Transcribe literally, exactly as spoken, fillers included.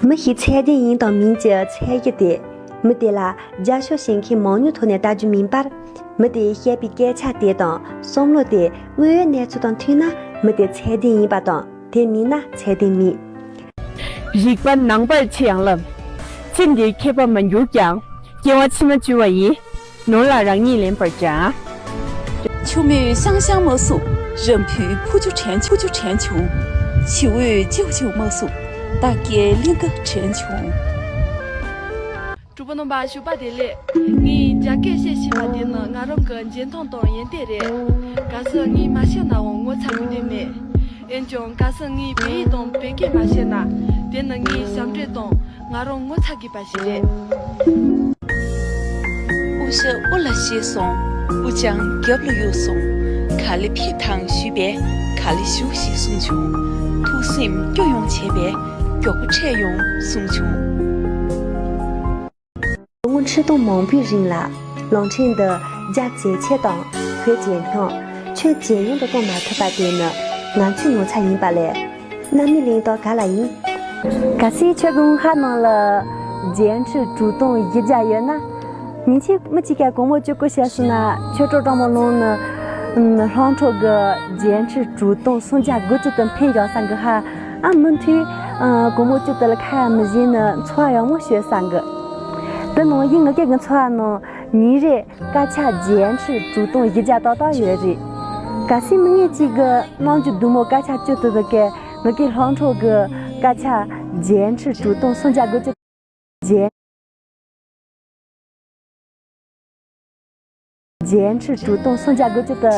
མི་ཞིག་ཚད་ལྡན་ཡིན་དང་མིན་གྱི་ཚད་གཞི་དེ། མི་དེ་ལ་རྒྱབ་སྐྱོར་བྱེད་མཁན་མང་ཉུང་ཐོག་ནས་ལྟ་རྒྱུ་མིན་པར། མི་དེས་བཤད་པའི་སྐད་ཆ་དེ་དང་བསམ་བློ་དེ་དངོས་ཡོད་གནས་ཚུལ་དང་མཐུན་ན་མི་དེ་ཚད་ལྡན་ཡིན་པ་དང་། དེ་མིན་ན་ཚད་ལྡན་མིན། རིག་པ་ནང་པར་ཕྱེ་ཡང་སླ། ཚེ་འདིར་མཁས་པ་མ་གྱུར་ཀྱང་། སྐྱེ་བ་ཕྱི་མ་བཅོལ་བ་ཡིས། ནོར་ལ་རང་ཉིད་ལེན་པར་བྱ། ཆུ་མོས་ཤང་ཤང་མ་བཟུང་། རམ་བུས་ཕུ་ཆུ་དྲན་བྱུང་། ཕུ་ཆུ་དྲན་བྱུང་། བྱིའུས་ཅིའུ་ཅིའུ་མ་བཟུང་། སྟག་གིས་གླིང་ག་དྲན་བྱུང་། གྲོགས་པོ་རྣམ་པ་ཞོགས་པ་བདེ་ལེགས། ངས་རྒྱ་སྐད་བཤད་ཤེས་པ་དེ་ནི་ང་རང་གི་འཇོན་ཐང་དང་ཡོན་ཏན་རེད། གལ་སྲིད་ངས་མ་བཤད་ནའང་ངོ་ཚ་དགོས་དོན་མེད། འོན་ཀྱང་གལ་སྲིད་ངས་བོད་ཡིག་དང་བོད་སྐད་མ་བཤད་ན། དེ་ནི་ངའི་ཞབས་འདྲེན་དང་ང་རང་ངོ་ཚ་དགོས་པ་ཞིག་རེད། དབུ་ཞྭ་དབུ་ལ་བཞེས་སོང་། དབུ་ལྕང་རྒྱབ་ལ་གཡུགས་སོང་། ག་ལེ་ཕེབས་དང་ཞུས་པས། ག་ལེ་བཞུགས་ཞེས་གསུངས་བྱུང་། ཐུགས་སེམས་སྐྱོ་ཡོང་བྱས་པས། མགྱོགས་པོ་འཕྲད་ཡོང་གསུངས་བྱུང་། ལོ་ངོ་ཁྲི་སྟོང་མང་པོའི་རིང་ལ་གླིང་ཕྲན་འདི་རྒྱ་ཇེ་ཆེ་དང་བོད་ཇེ་སྙོམས། ཆོས་ཇེ་ཉུང་དུ་གཏོང་མ་ཐུབ་པ་དེ་ནི་ང་ཚོའི་ངོ་ཚ་ཡིན་པ་ལས། རྣམ་སྨིན་གླེང་སྟེགས་ག་ལ་ཡིན། གལ་སྲིད་ཁྱོད་ཀྱི་ཧ་ནང་ལ་བརྒྱད་ཁྲི་དྲུག་སྟོང་བཞི་བརྒྱ་ཡོད་ན། ཉིན་གཅིག་མི་གཅིག་ག་སྒོར་མོ་བཅུ་དགུ་བཤད་སོང་ན། ཁྱོད་ཁྲོ་གྲང་མོ་ལོང་ནི་ལྷོང་ཁྲོ་གི་བརྒྱད་ཁྲི་དྲུག་སྟོང་སུམ་བརྒྱ་དགུ་བཅུ་དུ་འཕེན་བཞག་ས་གི་ཧ། ཨ་མུ་མཐུད་སྒོར་མོ་བཅུ་དུ་ལ་ཁ་ཡ་མི་བཞེས་ནི་འཚོ་བ་ཡག་མོ་ཤོད་ས་གི། དེ་ནང་བཞིན་ང་སྐད་གི་འཚོ་བ་ནང་ཉིན་རེ་སྐད་ཆ་བརྒྱད་ཁྲི་དྲུག་སྟོང་བཞི་བརྒྱ་ཏག་ཏག་ཡོད་རེད། གལ་སྲིད་མི་ངན་གཅིག་གི་རྣམ་འགྱུར་སྡུག་མོ་སྐད་ཆ་བཅུ་དུ་དུ་གས་ང་སྐད་ལྷོང་ཁྲོ་གི་སྐད་ཆ་བརྒྱད་ཁྲི་དྲུག་སྟོང་སུམ་བརྒྱ་དགུ་བཅུ། བརྒྱད་བརྒྱད་ཁྲི་དྲུག་སྟོང་སུམ་བརྒྱ་དགུ་བཅུ་དུ།